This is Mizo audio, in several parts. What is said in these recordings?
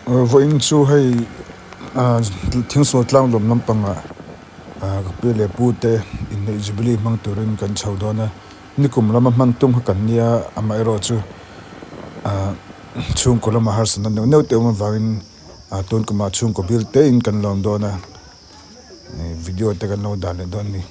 Vawiin chu hei thingsual tlang lawm lampangah ka pi leh pu te inneih jubilee hmang turin kan chho dawn a, nikum lama hman tum kha kan nia amaherawhchu chhungkaw lama harsatna neuh neuh te awm avangin tun kumah chhungkaw bil tein kan lawm dawn a, video te kan lo dah leh dawn a ni.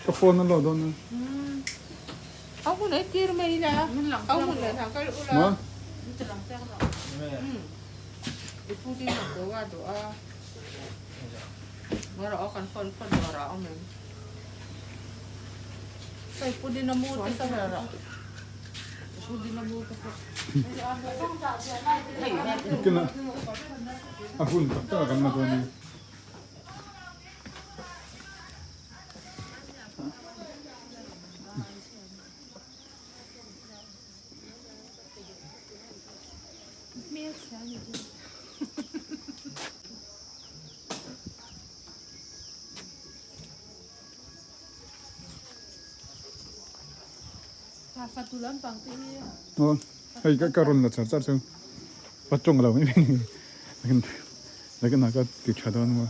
Ka phone a lo dawn a. Ma? A hun tak tak a kan la dawn a ni. Hei ka rawn la char char chu pa tawng lo mai mai nakin ah ka ti tha dawn maw.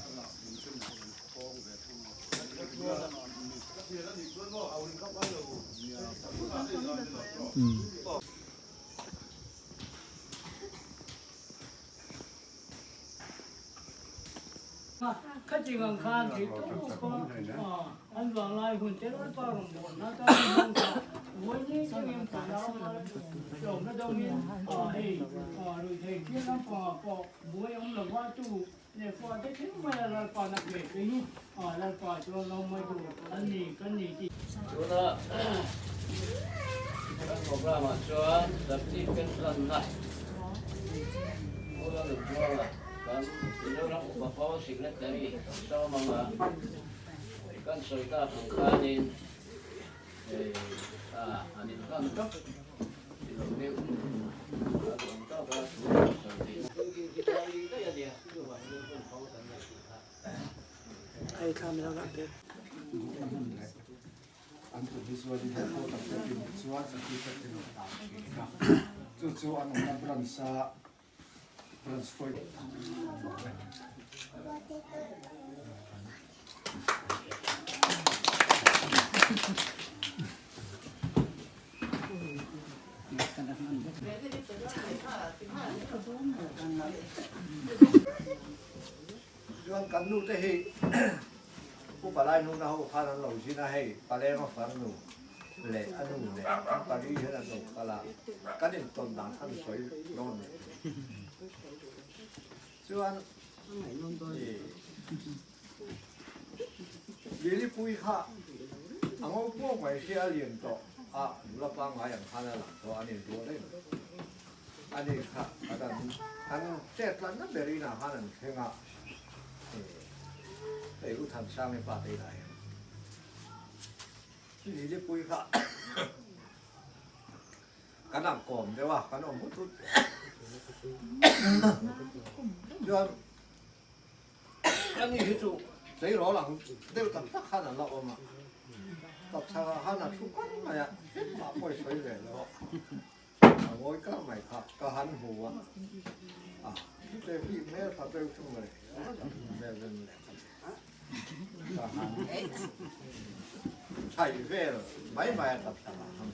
Tuna kan program ah chuan certificate hlanna Pu Lalnunzuala kan Mizoram Upa Pawl Secretary sawm anga kan sawi tak ang khanin hei an inhlan tawp ti lo deuh a duh ang tawka thu sawi theih An tu hi chuan in headquarter te pin chuan certificate te lo dah thin a, chu chu an awmna branch a branch pawih. Chuan kan nu te hi Pu Palai nu na ho khan an lo zin a, hei Palenga farnu leh a nu leh an pali hian an lo kal a, kan intawn dan khan sawi dawn ni. Chuan Lilipui kha a ngo pawk mai hi a lian tawh a, nula pangngai ang khan a lang tawh a, an inrual reng a ni kha an chet tlanna ber inah khan an thleng a, hei U Thansang i pa te inah hian Lilipui kha kan ang kawm deuh a, kan awm hut hut chuan Ani hi chu tleirawl ang deuh tak tak khan an la awm a, tapchhak ah khan a thu kar mai a, engmah pawh i sawi ve lo a, a ngawi kar mai kha ka han hmu a, a chute hi hmel tha deuh chu mai hmel vel leh ka han chhai vel mai mai a tapchhak ah khan.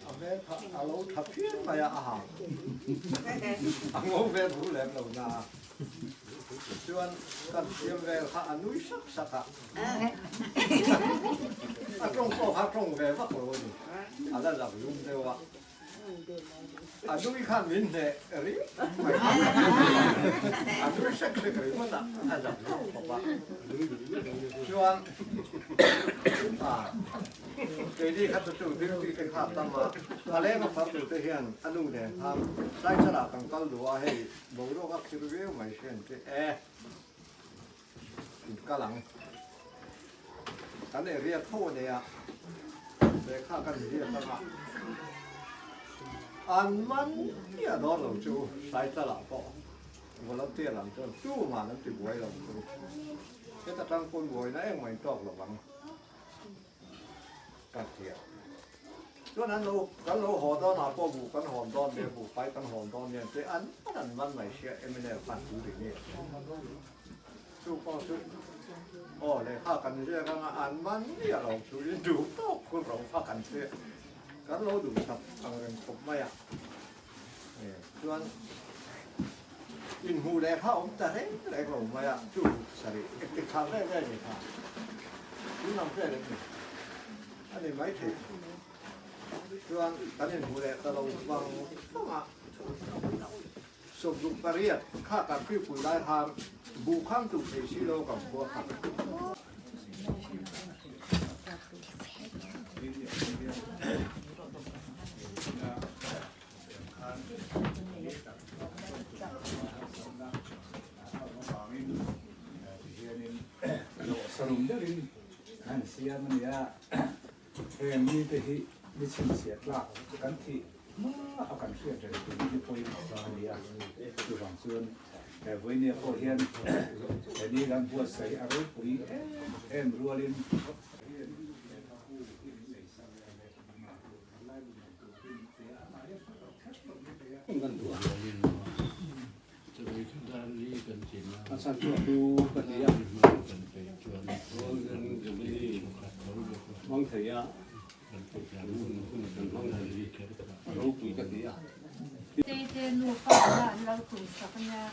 A hmel kha a lo tha phian mai a, a ha a ngo ve thu lem lo na a, chuan kan siam vel kha a nui sak sak a, a tawng pawh kha a tawng ve vak lo a ni, a la zak zum deuh a. A nui khan min hneh rih mai a nui hrek hrek ringawt a, a zam lo khawp a. Chuan keini kha chu chu duty te kha tam a, a leng a far duh te hian a nu nen khan Saichal ah kan kal duh a, hei boruak a khir viau mai hrian chu e in kal ang. Kan area tho a nei a, lehkha kan ziak anga an man chiah dawn lo chu Saichal ah pawh volunteer lam chuan tuman an ti buai lo chu heta tang pawn buaina engmah in tawk lo ang ka ti a. Chuan an lo kan lo haw dawn ah pawh buh kan hawn dawn nia buhfai kan hawn dawn nia te an man an man mai sia mnf khan tu ri nge. Chu pawh chu aw lehkha kan ziak anga an man miah lo chu in duh tawk khur ro kha kan hria kan lo duh sak ang reng khawp mai a chuan inhmuh lehkha awm ta reng reng lo mai a chu sarih engtik thla vel vel ni kha tun ang vel em ni a ni maithei chuan kan inhmuh leh ta lo vang vang a. 28 kha kan hruipui lai khan buh kham duh thei si lo kan khua kha. Sarum deuhin an siam a nia. Heng mite hi ni chhinchhiah tlak kan thih hma a kan hriat reng tur hi pawimawh a ni a, chuvang chuan he vawinia pawh hian he ni kan buatsaih a ropui em em rualin Tei te nufa kha an lo tum sak a nia.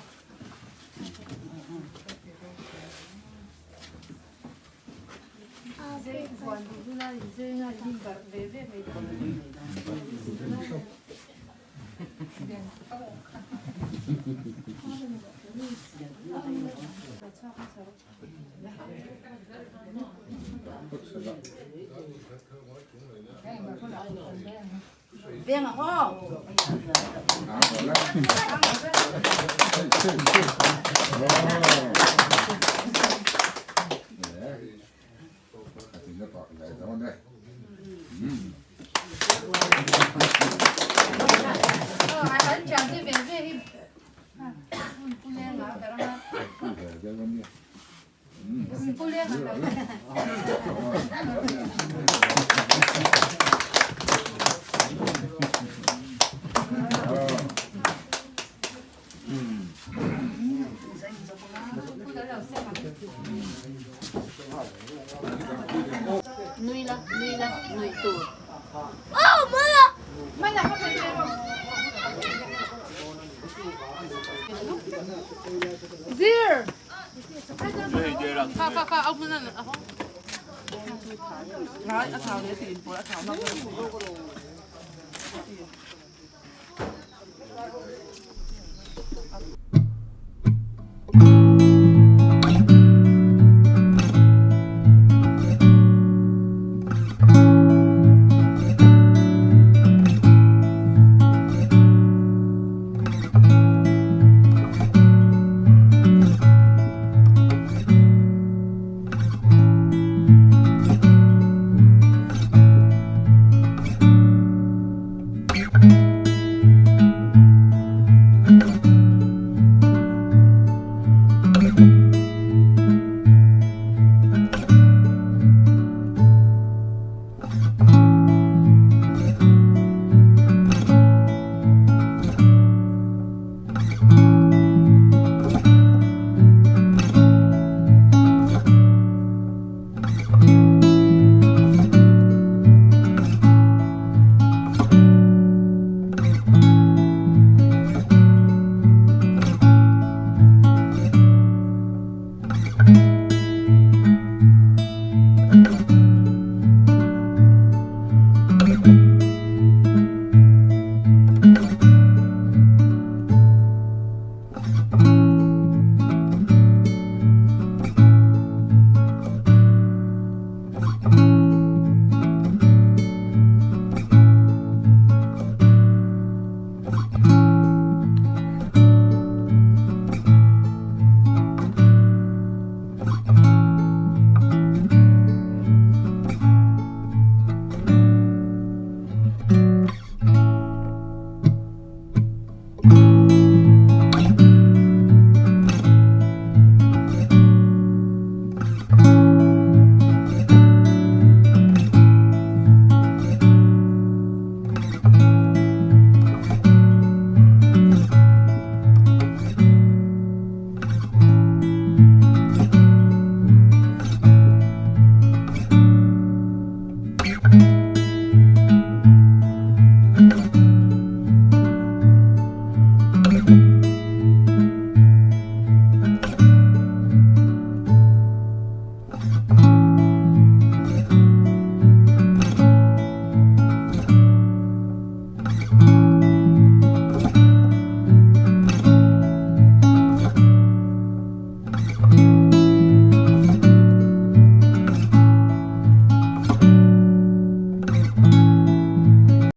Zei huan duh huna inzei nga in barh ve ve mai dawn a ni. Nui la, nui la, nui tur. Zir! Kha kha kha au hmun a hawng. A thau le ti in pawl a thau nak.